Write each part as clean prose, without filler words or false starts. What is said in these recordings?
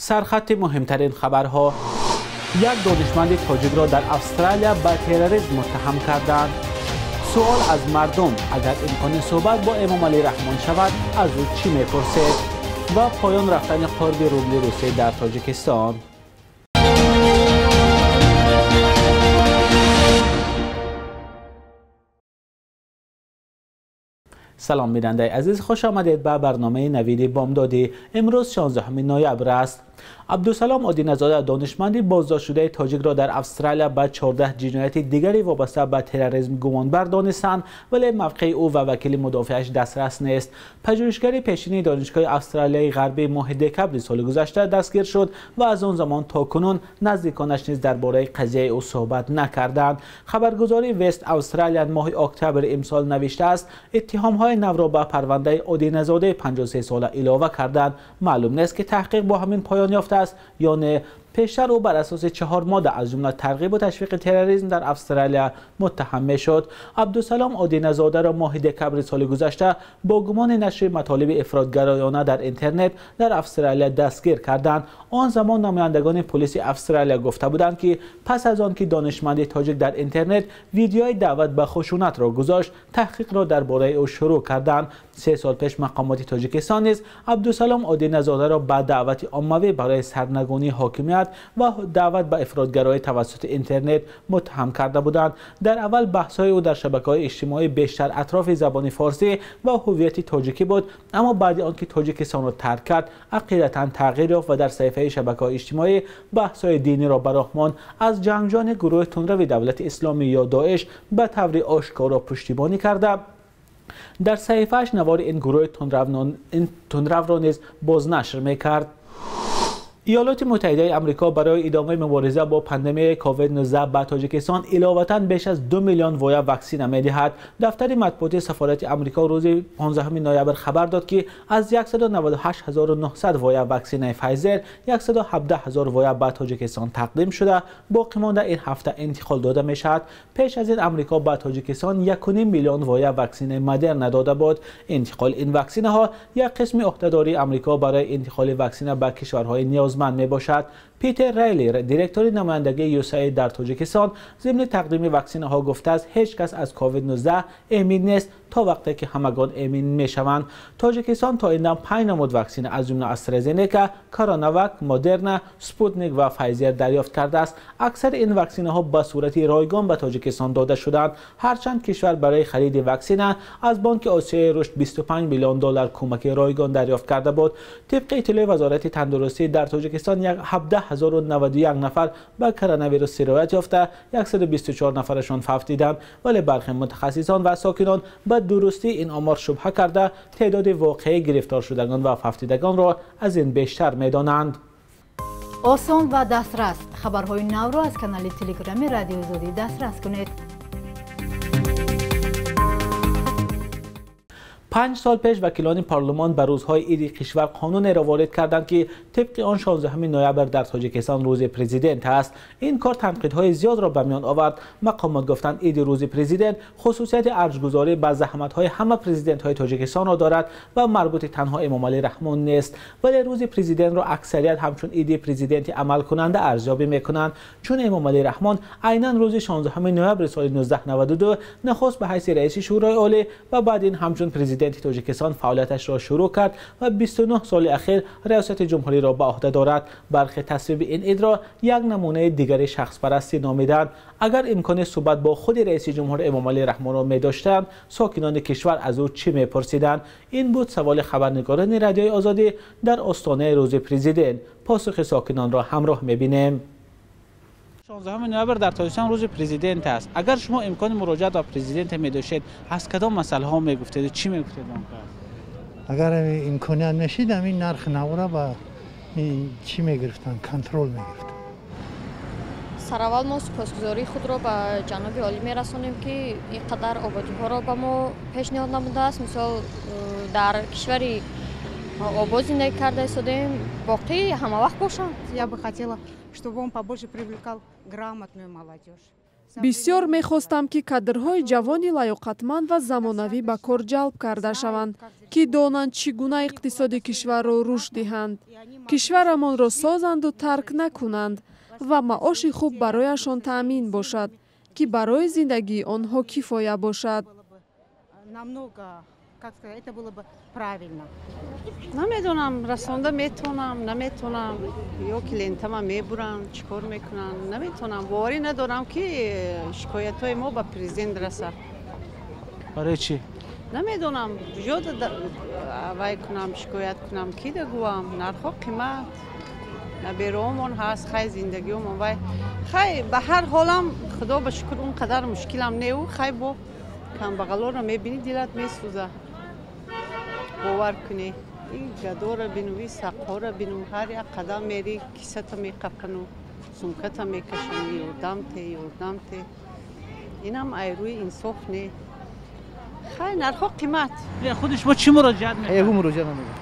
Сархати муҳимтарин хабарҳо. Як донишманди тоҷикро дар Австралия ба терроризм муттаҳам карданд. Суол аз мардум: агар имкони суҳбат бо Эмомалӣ Раҳмон шавад, аз ӯ чӣ мепурсед? Ва поён рафтани қурби рубли Русия дар Тоҷикистон. Салом бинандаи азиз, хуш омадед ба барномаи Навиди Бомдодӣ. Имрӯз 16 ноябр аст. Абдусалом Одиназода, донишманди боздоштшудаи тоҷикро дар Австралия ба 14 ҷинояти дигари вобаста ба терроризм гумонбар донистанд, вале мавқеи ӯ ва вакили мудофиааш дастрас нест. Пажӯҳишгари пешини Донишгоҳи Австралияи Ғарбӣ моҳи декабри соли гузашта дастгир шуд ва аз он замон то кунун наздиконаш низ дар бораи қазияи ӯ суҳбат накарданд. Хабаргузории Вест Австралия моҳи октябри имсол навиштааст, иттиҳомҳои навро ба парвандаи Одиназодаи 53сола илова карданд. Маълум нест, ки таҳқиқ бо ҳамин поён ёфтааст ё не. Пештар ӯ бар асоси 4 модда аз ҷумла тарғибу ташвиқи терроризм дар Австралия муттаҳам мешуд. Абдусалом Одиназодаро моҳи декабри соли гузашта бо гумони нашри матолиби ифротгароёна дар интернет дар Австралия дастгир карданд. Он замон намояндагони полиси Австралия гуфта буданд, ки пас аз он ки донишманди тоҷик дар интернет видеои даъват ба хушунатро гузошт, таҳқиқро дар бораи ӯ шурӯъ карданд. 3 сол пеш мақомоти Тоҷикистон низ Абдусалом Одиназодаро ба даъвати оммавӣ барои сарнагунии ҳокимият ва даъват ба ифротгароӣ тавассути интернет муттаҳам карда буданд. Дар аввал баҳсҳои ӯ дар шабакаҳои иҷтимоӣ бештар атрофи забони форсӣ ва ҳувияти тоҷикӣ буд, аммо баъди он ки Тоҷикистонро тарк кард, ақидатан тағйир ёфт ва дар саҳифаи шабакаҳои иҷтимоӣ баҳсҳои диниро ба роҳ монд. Аз ҷангҷони гурӯҳи тундрави давлати исломӣ ё Доиш ба таври ошкоро пуштибонӣ карда, дар саҳифааш навори ин гурӯҳи тундравро низ бознашр мекард. Иёлоти Муттаҳидаи Амрико барои идомаи мубориза бо пандемияи COVID-19 ба Тоҷикистон иловатан беш аз 2 миллион воя ваксина медиҳад. Дафтари матбуоти сафорати Амрико рӯзи 15 ноябр хабар дод, ки аз 198 900 воя ваксинаи Pfizer 117 000 воя ба Тоҷикистон тақдим шуда, боқӣ монда ин ҳафта интиқол дода мешавад. Пеш аз ин Амрико ба Тоҷикистон 1,5 миллион воя ваксинаи Модерна дода буд. Интиқоли ин ваксинаҳо як қисми ӯҳдадории Амрико барои интиқоли ваксина ба кишварҳои ниёзманд мебошад. Питер Райли, директори намояндагии USAID дар Тоҷикистон, зимни тақдими ваксинаҳо гуфтааст, ҳеҷ кас аз COVID-19 эмин нест то вақте ки ҳамагон эмин мешаванд. Тоҷикистон то ин дам 5 намуд ваксина аз ҷумла AstraZeneca, CoronaVac, Moderna, Sputnik ва Pfizer дарёфт кардааст. Аксари ин ваксинаҳо ба сурати ройгон ба Тоҷикистон дода шуданд. Ҳарчанд кишвар барои хариди ваксина аз Бонки Осиёи Рушд 25 миллион доллар кӯмаки ройгон дарёфт карда буд. Тибқи иттилои Вазорати тандурустӣ дар Тоҷикистон 17 091 нафар ба коронавирус сироят ёфта, 124 нафарашон фавтиданд, вале бархе мутахассисон ва сокинон ба дурустии ин омор шубҳа карда, теъдоди воқеии гирифторшудагон ва фавтидагонро аз ин бештар медонанд. Осон ва дастрас хабарҳои навро аз канали Телеграми Радиои Озодӣ дастрас кунед. 5 сол пеш вакилони парлумон ба рӯзҳои иди кишвар қонунеро ворид карданд, ки тибқи он 16 ноябр дар Тоҷикистон рӯзи президент аст. Ин кор танқидҳои зиёдро ба миён овард. Мақомот гуфтанд, иди рӯзи президент хусусияти арҷгузорӣ ба заҳматҳои ҳама президентҳои Тоҷикистонро дорад ва марбути танҳо Эмомалӣ Раҳмон нест. Вале рӯзи президентро аксарият ҳамчун иди президенти амалкунанда арзёбӣ мекунанд, чун Эмомалӣ Раҳмон айнан рӯзи 16 ноябри соли 1992 нахуст ба ҳайси раиси Шӯрои Олӣ ва баъд ин ҳамчун президенти Тоҷикистон фаъолияташро шурӯъ кард ва 29 соли ахир риёсати ҷумҳуриро ба ӯҳда дорад. Бархе тасвиби ин идро як намунаи дигари шахспарастӣ номиданд. Агар имкони суҳбат бо худи раиси ҷумҳур Эмомалӣ Раҳмонро медоштанд, сокинони кишвар аз ӯ чӣ мепурсиданд? Ин буд саволи хабарнигорони Радиои Озодӣ дар остонаи рӯзи президент. Посухи сокинонро ҳамроҳ мебинем. 16 ноябр дар Тоҷикистон рӯзи президент аст. Агар шумо имкони муроҷиат ба президент медоштед, аз кадом масъалаҳо мегуфтед, чӣ мегуфтед он кас? Агар имконият мешид, ҳамин нархи навора ба чӣ мегирифтан, контрол мегирифтан. Сараввал мо сипосгузории худро ба ҷаноби олӣ мерасонем, ки ин қадар ободиҳоро ба мо пешниҳод намудааст. Мисол, дар кишвари обод зиндагӣ карда истодаем, боқӣ ҳамавақт бошанд. Я бы хотела, чтобы он побольше привлекал грамотную молодежь. Бисёр мехостам, ки кадрҳои ҷавони лаёқатманд ва замонавӣ ба кор ҷалб карда шаванд, ки донанд чӣ гуна иқтисоди кишварро рушд диҳанд, кишварамонро созанду тарк накунанд ва маоши хуб барояшон таъмин бошад, ки барои зиндагии онҳо кифоя бошад. Намедонам, расонда метавонам, наметавонам, ё клиентама мебуранд, чӣ кор мекунанд, наметавонам. Боварӣ надорам, ки шикоятҳои мо ба президент расад. Барои чӣ? Намедонам, куҷо вай кунам, шикоят кунам, ки дагӯям. Нархҳо қимат, набераҳомон ҳаст, хай зиндагиҳомон вай. Хай ба ҳар ҳолам, худо ба шукр, он қадар мушкилам неу, хай бо камбағалоро мебинӣ, дилат месӯзад. Бовар кунӣ, ин гадоро бину, ин сақҳоро бину, ҳар як қадам мери, кисата меқапану, сумката мекашану, ёрдам те, ёрдам те. Инам айрӯи инсоф не. Хай нархҳо қимат. Худи шумо чӣ муроҷиат мекунед? Ягон муроҷиат намекунам.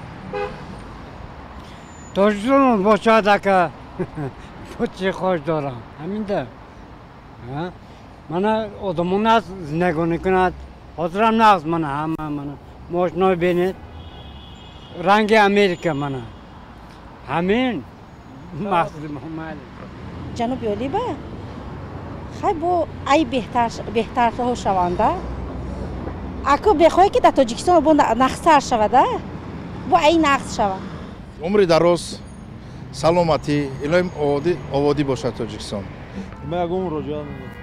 Тоҷикистон бошад, ака, бо чӣ хош дорам? Ҳаминда. Мана одамон аст, зиндагонӣ кунад. Ҳозирам нағз, мана ҳама, мана мошинои бинед, ранги Америка, мана ҳамин мақсади мо. Ҷаноби олӣ, ба хай бо ай беҳтарҳо шаванда, аку бехоҳе, ки дар Тоҷикистон бо нағзтар шавада, бо ай нағз шавад. Умри дароз, саломатӣ, илоҳим, ободӣ бошад Тоҷикистон. Ман ягон муроҷиат надорам.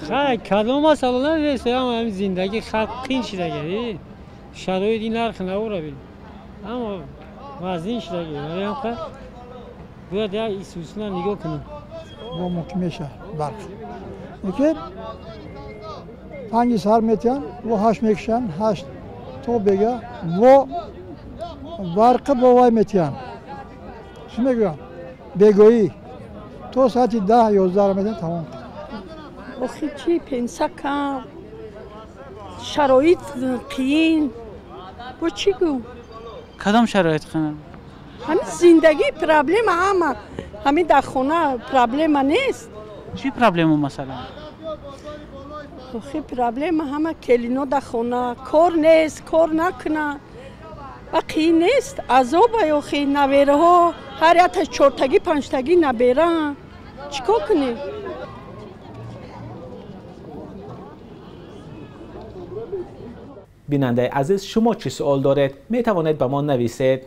Хай кадом масъала нест, ҳамин зиндагӣ халқ қин шидаги, шароит ин нарх навора бин, ҳама вазнин шидаги, барои ҳам бояд як исусна нигоҳ кунем. Бо мумкин мешавад барқ, лекин 5-и саҳар метиҳанд, во 8 мекушанд, 8 то бега во барқи бо вай метиҳанд, чӣ мегӯям, бегоҳӣ то соати 10-11 метиҳанд, тамом. Охи чӣ, пенса кам, шароит қиин, бо чӣ гӯ? Кадом шароит қиин? Ҳамин зиндагӣ проблема, ҳама ҳамин дар хона проблема нест. Чӣ проблема масалан? Охи проблема ҳама келино дар хона, кор нест, кор накунанд ва қиин нест, азоба. Охи навераҳо ҳар якта чортагӣ, панҷтагӣ набераанд, чӣ кор кунем? Бинандаи азиз, шумо чӣ суол доред? Метавонед ба мо нависед.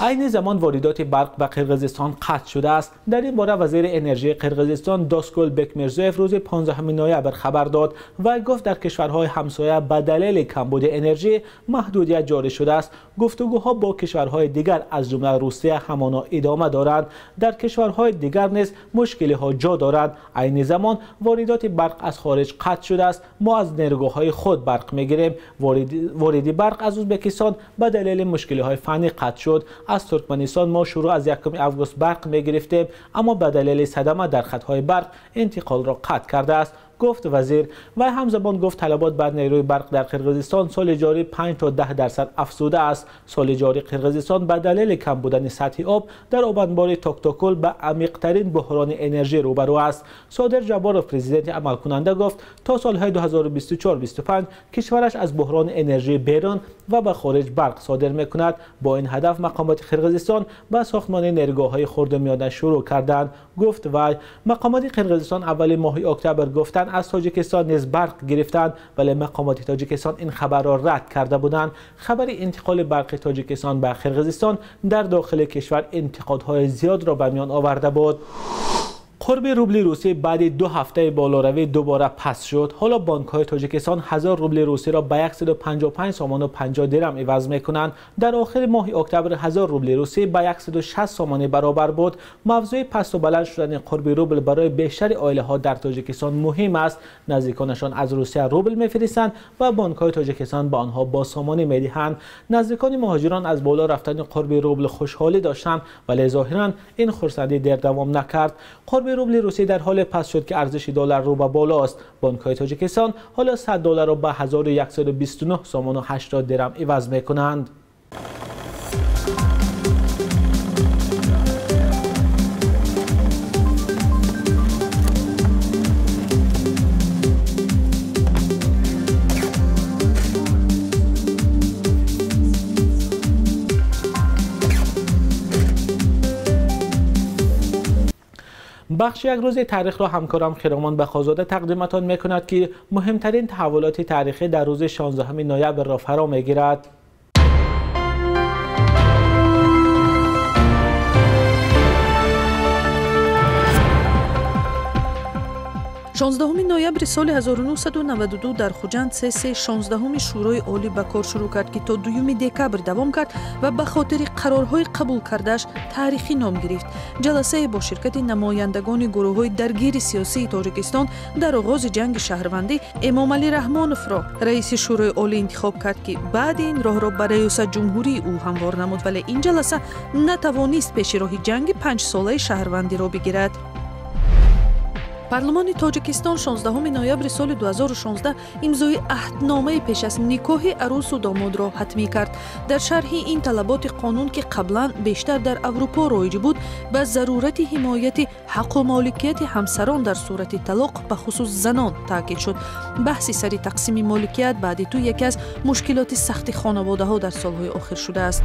Айни замон воридоти барқ ба Қирғизистон қатъ шудааст. Дар ин бора вазири энержии Қирғизистон Доскул Бекмирзоев рӯзи 15 ноябр хабар дод ва гуфт, дар кишварҳои ҳамсоя ба далели камбуди энержӣ маҳдудият ҷорӣ шудааст. Гуфтугӯҳо бо кишварҳои дигар, аз ҷумла Русия, ҳамоно идома доранд. Дар кишварҳои дигар низ мушкилиҳо ҷо доранд. Айни замон воридоти барқ аз хориҷ қатъ шудааст. Мо аз нерӯгоҳҳои худ барқ мегирем. Вориди барқ аз Ӯзбекистон ба далели мушкилиҳои фаннӣ қатъ шуд. Аз Туркманистон мо шурӯъ аз 1 август барқ мегирифтем, аммо ба далели садама дар хатҳои барқ интиқолро қатъ кардааст, гуфт вазир. Вай ҳамзамон гуфт, талабот бар нерӯи барқ дар Қирғизистон соли ҷорӣ 5 то 10% афзудааст. Соли ҷорӣ Қирғизистон ба далели кам будани сатҳи об дар обанбори Токтокул ба амиқтарин буҳрони энержӣ рӯбарӯ аст. Содир Ҷабборов, президенти амалкунанда, гуфт, то солҳои 2024-25 кишвараш аз буҳрони энержӣ берун ва ба хориҷ барқ содир мекунад. Бо ин ҳадаф мақомоти Қирғизистон ба сохтмони нерӯгоҳҳои хурду миёна шурӯъ карданд, гуфт вай. Мақомоти Қирғизистон аввали моҳи октябр гуфтанд, аз Тоҷикистон низ барқ гирифтанд, вале мақомоти Тоҷикистон ин хабарро рад карда буданд. Хабари интиқоли барқи Тоҷикистон ба Қирғизистон дар дохили кишвар интиқодҳои зиёдро ба миён оварда буд. Қурби рубли русӣ баъди 2 ҳафтаи болоравӣ дубора паст шуд. Ҳоло бонкҳои Тоҷикистон 1000 рубли русиро ба 155 сомону 50 дирам иваз мекунанд. Дар охири моҳи октябр 1000 рубли русӣ ба 160 сомонӣ баробар буд. Мавзӯи пасту баланд шудани қурби рубл барои бештари оилаҳо дар Тоҷикистон муҳим аст. Наздиконашон аз Русия рубл мефиристанд ва бонкҳои Тоҷикистон ба онҳо бо сомонӣ медиҳанд. Наздикони муҳоҷирон аз боло рафтани қурби рубл хушҳолӣ доштанд, вале зоҳиран ин хурсандӣ дер давом накард. Қурби рубли русӣ дар ҳоле паст шуд, ки арзиши доллар рӯ ба боло аст. Бонкҳои Тоҷикистон ҳоло 100 долларро ба 1129 сомону 80 дирам иваз мекунанд. Бахши як рӯзи таърихро ҳамкорам Хиромон Бахозода тақдиматон мекунад, ки муҳимтарин таҳаввулоти таърихӣ дар рӯзи 16 ноябрро фаро мегирад. 16 ноябри соли 1992 дар Хуҷанд сессияи 16 Шӯрои Олӣ ба кор шурӯъ кард, ки то 2 декабр давом кард ва ба хотири қарорҳои қабул кардааш таърихӣ ном гирифт. Ҷаласае бо ширкати намояндагони гурӯҳҳои даргири сиёсии Тоҷикистон дар оғози ҷанги шаҳрвандӣ Эмомалӣ Раҳмоновро раиси Шӯрои Олӣ интихоб кард, ки баъди ин роҳро ба раёсат ҷумҳурии ӯ ҳамвор намуд, вале ин ҷаласа натавонист пеши роҳи ҷанги панҷсолаи шаҳрвандиро бигирад. Парлумони Тоҷикистон 16 ноябри соли 2016 имзои аҳдномаи пеш аз никоҳи арӯсу домодро ҳатмӣ кард. Дар шарҳи ин талаботи қонун, ки қаблан бештар дар Аврупо роиҷ буд, ба зарурати ҳимояти ҳаққу моликияти ҳамсарон дар сурати талоқ, ба хусус занон, таъкид шуд. Баҳси сари тақсими моликият баъди ту яке аз мушкилоти сахти хонаводаҳо дар солҳои охир шудааст.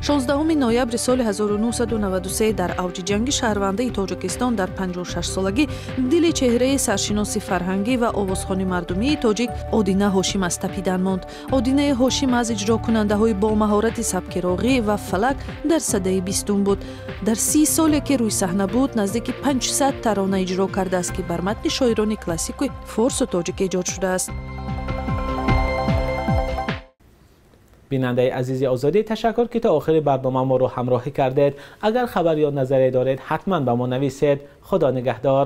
16 ноябри соли 1993 дар авҷи ҷанги шаҳрвандаи Тоҷикистон дар 56-солагӣ дили чеҳраи саршиноси фарҳангӣ ва овозхони мардумии тоҷик Одина Ҳошим аз тапидан монд. Одинаи Ҳошим аз иҷрокунандаҳои бомаҳорати сабки роғӣ ва фалак дар садаи бистум буд. Дар 30 соле ки рӯи саҳна буд, наздики 500 тарона иҷро кардааст, ки бар матни шоирони классикуи форсу тоҷик эҷод шудааст. Бинандаи азизи Озодӣ, ташаккур, ки то охири барнома моро ҳамроҳӣ кардед. Агар хабар ё назаре доред, ҳатман ба мо нависед. Худо нигаҳдор.